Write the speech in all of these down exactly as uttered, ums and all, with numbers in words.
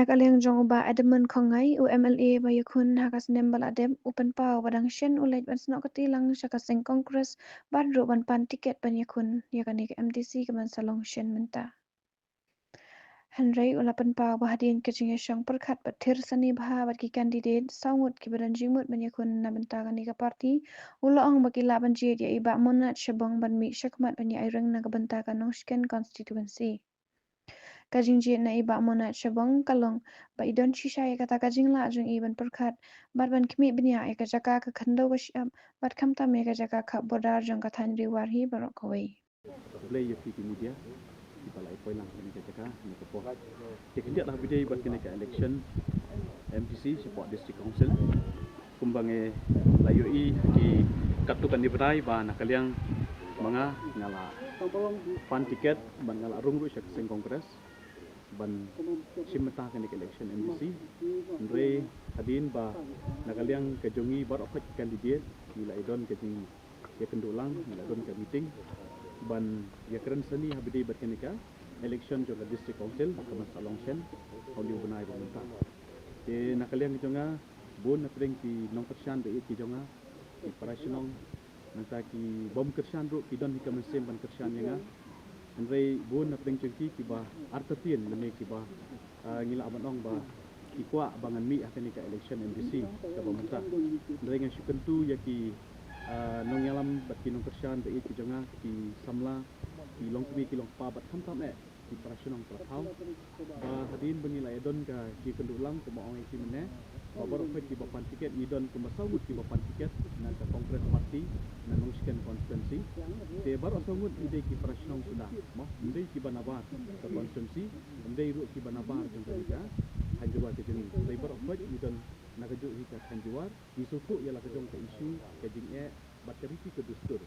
Na ka liang jong u Bah Edmund Khongngai, u M L A ba ïakhun ha ka snem ba la dep, u pynpaw ba dang shen u leit ban snoh kti lang sha ka seng Congress bad ruh ban pan tiket ban ïakhun ïa kane ka M D C kaban sa long shen mynta. Hynrei u la pynpaw ba hadien ka jingïashong pyrkhat bad thir sani bha bad ki candidate saw ngut kiba don jingmut ban ïakhun na bynta kane ka party, u la ong ba ki lah ban jied ïa i Bah Monat Shabong ban mih shakhmat ban ïaireng na ka bynta ka Nongshken constituency. Ka jingjied na i Bah Monat Shabong ka long ba i don shisha ïa kata ka jinglah jong i ban pyrkhat bad ban khmih bniah ïa ka jaka ka khyndew ka shyiap bad khamtam ïa ka jaka khap border jong ka thaiñ Ri War hi baroh kawei. Khublei ïa phi ki media kiba la ïa poi lang ha kane ka jaka ha kane ka por. Te khyndiat ha ba ïadei bad kane ka election M D C shapoh District Council, kumba ngi la ïohi ha ki katto katne bnai ba na ka liang ma nga nga la pan tiket bad nga la rung ruh sha ka seng Congress ban shim bynta kane ka election M D C. Hynrei hadien ba na ka liang ka jong ngi baroh khoit ki candidate ngi la ïa don ka jingïakynduh lang, ngi la don ka meeting ban ïakren sani ha ba ïadei bad kane ka election jong ka District Council kaban sa long shen ha une u bnai ba mynta. Te na ka liang jong nga, bun na pdeng ki nongkyrshan ba ïeit ki jong nga, ki para shnong, nangta ki bym kyrshan ruh ki don hi ka mynsiem ban kyrshan ïa nga. Hynrei bun na pdeng jong ki kiba artatien lane kiba, ah, ngi lah ban ong ba ki kwah ba ngan mih ha kane ka election M D C kaba mynta. Hynrei nga shu kyntu ïa ki, ah, nongïalam bad ki nongkyrshan ba ïeit ki jong nga, ki samla, ki longkmie ki longkpa bad khamtam eh ki para shnong para thaw, ba hadien ba ngi la ïa don ka jingïakynduh lang, kumba ong ïa ki mynne, ba baroh khoit kiba pan tiket, ngi don kumba saw ngut kiba pan tiket na ka Congress Party na Nongshken constituency. Te baroh saw ngut ngi dei ki para shnong suda, mo, ym dei kiba nabar ka constituency, ym dei ruh kiba nabar jong kane ka thaiñ Jowar ka jong ngi. Hynrei baroh khoit ngi don na kajuh hi ka thaiñ Jowar, ngi sngewthuh ïa la ka jong ka issue, ka jingeh bad ka riti ka dustur.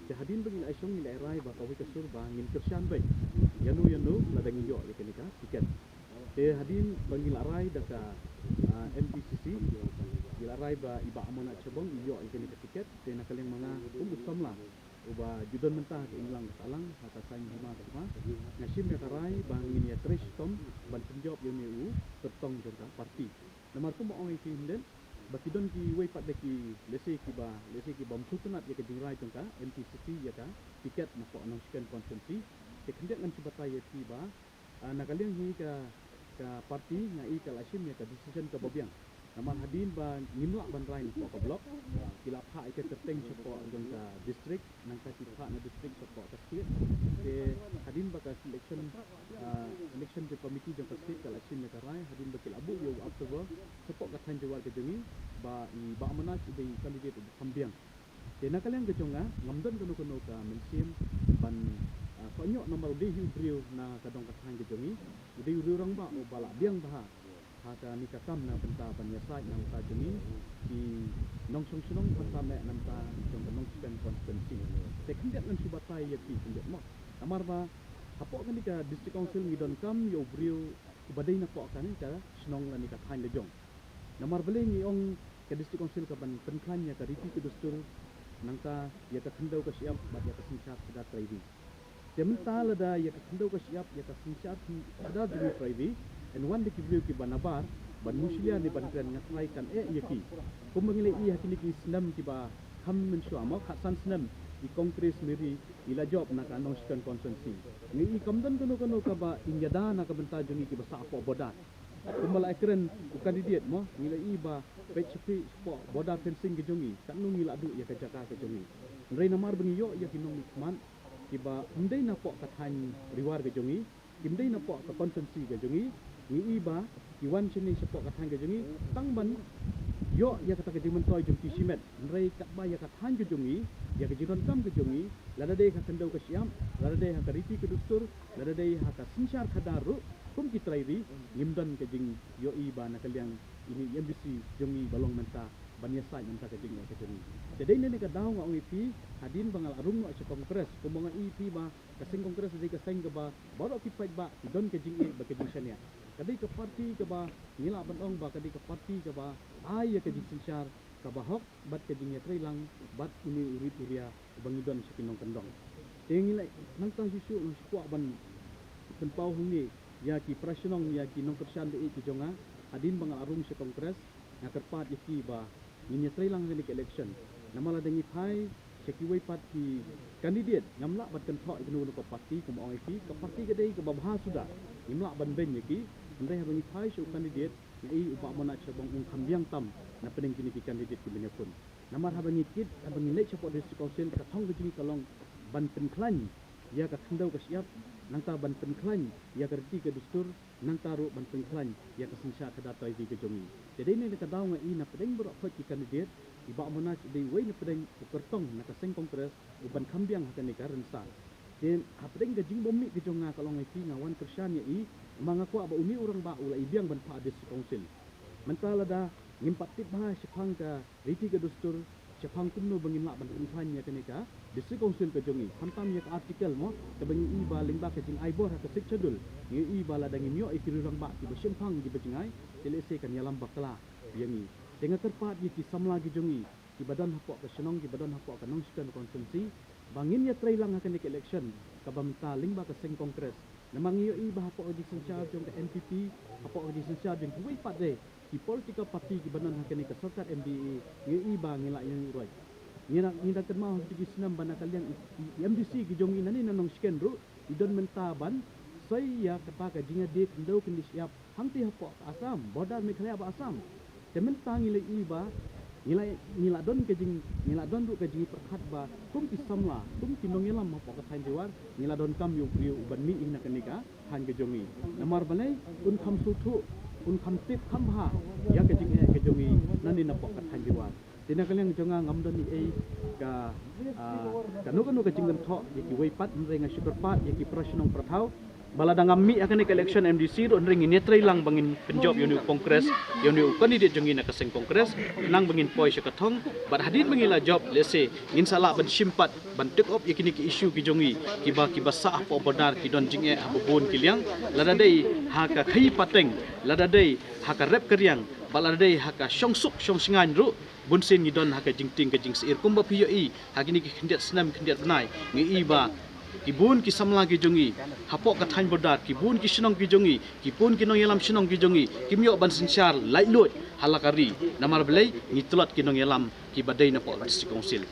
Te hadien ba ngi la ïa shong ngi la ïa rai ba kawei ka sur ba ngin kyrshan beit ïano ïano lada ngi ïoh ïa kane ka tiket. Te hadien ba ngi la rai da ka, ah, M P C C, ngi la rai ba i Bah Monat Shabong i ïoh ïa kane ka tiket. Te na ka liang ma nga kum u samla uba ju don mynta ha ka imlang ka sahlang ha ka saiñ hima ka hima, nga shim ïa ka rai ba ngin ïatrei shitom ban pynjop ïa une u kyrtong jong ka party. Namar kumba ong ïa ki hynnin ba ki don kiwei pat de ki lehse kiba, lehse ki bym sngewtynnat ïa ka jingrai jong ka M P C C ïa ka tiket napoh Nongshken constituency. Te khyndiat ngan shu batai ïa phi ba, ah, na ka liang hi ka, ka party nga i ka la shim ïa ka decision kaba biang. Namar hadien ba ngim lah ban rai napoh ka block, ki la phah ïa ka kyrteng shapoh jong ka district, nangta ki phah na district shapoh ka state. Te hadien ba ka selection, ah, election jong committee jong ka state ka la shim ïa ka rai, hadien ba ki la buh ïa u observer shapoh ka thaiñ Jowar ka jong ngi, ba i Bah Monat i dei i candidate uba kham biang. Te na ka liang ka jong nga, ngam don kano kano ka mynsiem ban, ah, kohnguh namar u dei hi u briew na ka dong ka thaiñ ka jong ngi, u dei u rangbah uba la biang bha ha kane ka kam na bynta ban ïasaid na bynta jong ngi ki nongshong shnong, bad sa meh na bynta jong ka Nongshken constituency. Te khyndiat ngan shu batai ïa phi khyndiat mo. Namar ba hapoh kane ka District Council ngi donkam ïa u briew uba dei napoh kane ka shnong lane ka thaiñ la jong. Namar balei ngi ong ka District Council ka ban pynkhlaiñ ïa ka riti ka dustur, nangta ïa ka khyndew ka shyiap bad ïa ka synshar khadar trai ri. Te mynta lada ïa ka khyndew ka shyiap, ïa ka synshar khadar jong ngi trai ri, yn wan da ki briew kiba nabar ban mushlia ne ban kren, nga tharai kan eh ïa ki. Kumba ngi la ïohi ha kine ki snem kiba kham mynshuwa mo, khatsan snem i Congress Mary i la jop na ka Nongshken constituency. Ngi i kam don kano kano kaba i ïada na ka bynta jong ngi kiba sah hapoh border. Kumba la ïakren u candidate mo, ngi la i ba peit shaphang shapoh border fencing ka jong ngi, katno ngi la duh ïa ka jaka ka jong ngi. Hynrei namar ba ngi ïoh ïa ki nongmihkhmat kiba ym dei napoh ka thaiñ Ri War ka jong ngi, kim dei napoh ka constituency ka jong ngi, ngi i ba ki wan shane shapoh ka thaiñ ka jong ngi tang ban ïoh ïa kata ka jingmyntoi jong ki shimet. Hynrei katba ïa ka thaiñ ka jong ngi, ïa ka jingdonkam ka jong ngi, lada dei ha ka khyndew ka shyiap, lada dei ha ka riti ka dustur, lada dei ha ka synshar khadar ruh, kum ki trai ri, ngim don ka jingïohi ba na ka liang ine i M D C jong ngi ba long mynta ban ïasaid na bynta ka jingeh ka jong ngi. Te dei na kane ka daw nga ong ïa phi, hadien ba nga la rung noh sha Congress, kumba nga i ïa phi ba ka seng Congress dei ka seng kaba baroh ki paidbah ki don ka jingïeit bad ka jingshaniah. Ka dei ka party kaba ngi lah ban ong ba ka dei ka party kaba ai ïa ka jingsynshar kaba hok bad ka jingïatreilang bad une u rit u ria uba ngi don sha ki nongkyndong. Te ngi la nangta shuh shuh ngi shu kwah ban pynpaw hangne ïa ki para shnong, ïa ki nongkyrshan baieit ki jong nga, hadien ba nga la rung sha Congress, nga kyrpad ïa ki ba ngin ïatreilang ha kane ka election. Namar lada ngi phai sha kiwei pat ki candidate, ngam lah ban kynthoh ïa kano kano ka party, kum ong ïa ki, ka party ka dei kaba bha suda, ngim lah ban beiñ ïa ki. Hynrei haba ngi phai sha u candidate, nga i u Bah Manoj Shabong un kham biang tam na pdeng kine ki candidate kiban ïakhun. Namar haba ngi kit, haba ngi leit shapoh District Council, ka thong ka jong ngi ka long ban pynkhlaiñ ïa ka khyndew ka shyiap, nangta ban pynkhlaiñ ïa ka riti ka dustur, nangta ruh ban pynkhlaiñ ïa ka synshar khadar toivi ka jong ngi. Te dei na kane ka daw nga i na pdeng baroh khoit ki candidate, i Bah Manoj u dei uwei na pdeng u kyrtong na ka seng Congress uban kham biang ha kane ka rynsan. Te hapdeng ka jingbym mih ka jong nga, ka long ïa phi, nga wan kyrshan ïa i, namar nga kwah ba une u rangbah u la i biang ban phah District Council. Mynta lada ngim pat tip bha shaphang ka riti ka dustur, shaphang kumno ba ngin lah ban pynkhlaiñ ïa kane ka District Council ka jong ngi, khamtam ïa ka article mo, kaba ngi i ba lyngba ka jingai bor ha ka Sixth Schedule, ngi i ba lada ngim ïoh ïa ki rangbah kiba shemphang kiba jngai, te lehse kan ïalam bakla ïa ngi. Te nga kyrpad ïa ki samla ki jong ngi kiba don hapoh ka shnong, kiba don hapoh ka Nongshkun constituency, ba ngin ïatreilang ha kane ka election kaba mynta lyngba ka seng Congress. Namar ngi ïohi ba hapoh ka jingsynshar jong ka N P P, hapoh ka jingsynshar jong kiwei pat de ki political party kiba don ha kane ka sorkar M D A, ngi ïohi ba ngi la ïeng roi. Ngi na, ngi dang kynmaw ha kito ki snem ba na ka liang i, i, i M D C ki jong ngi nangne na Nongshkun ruh i don mynta ban soi ïa kata ka jingïadie khyndew khyndiat shyiap hangtei hapoh ka Assam, border Meghalaya bad Assam. Te mynta ngi la i ba ngi la, ngi la don ka jing, ngi la don ruh ka jingpyrkhat ba kum ki samla, kum ki nongïalam hapoh ka thaiñ Jowar, ngi la donkam ïa u briew uban mih na kane ka thaiñ ka jong ngi. Namar balei? Un kham sngewthuh, un kham tip kham bha ïa ka jingeh ka jong ngi nangne napoh ka thaiñ Jowar. Te na ka liang jong nga ngam don ei ei ka, ah, kano kano ka jingkynthoh ïa kiwei pat, hynrei nga shu kyrpad ïa ki para shnong para thaw ba lada ngam mih ha kane ka election M D C ruh, hynrei ngin ïatreilang ba ngin pynjop ïa une u Congress, ïa une u candidate jong ngi na ka seng Congress, khnang ba ngin poi sha ka thong, bad hadien ba ngi la jop, lehse ngin sa lah ban shim pat ban take up ïa kine ki issue ki jong ngi, kiba, kiba sah hapoh border, ki don jingeh ha ba bun ki liang, lada dei ha ka khaïi pateng, lada dei ha ka rep ka riang, bad lada dei ha ka shongsuk shongshngaiñ ruh, bunsien ngi don ha ka jingtieng ka jingsyier. Kumba phi ïohi ha kine ki khyndiat snem khyndiat bnai, ngi i ba ki bun ki samla ki jong ngi hapoh ka thaiñ border, ki bun ki shnong ki jong ngi, ki bun ki nongïalam shnong ki jong ngi, kim ïoh ban synshar laitluid ha la ka ri. Namar balei? Ngi tlot ki nongïalam kiba dei napoh District Council.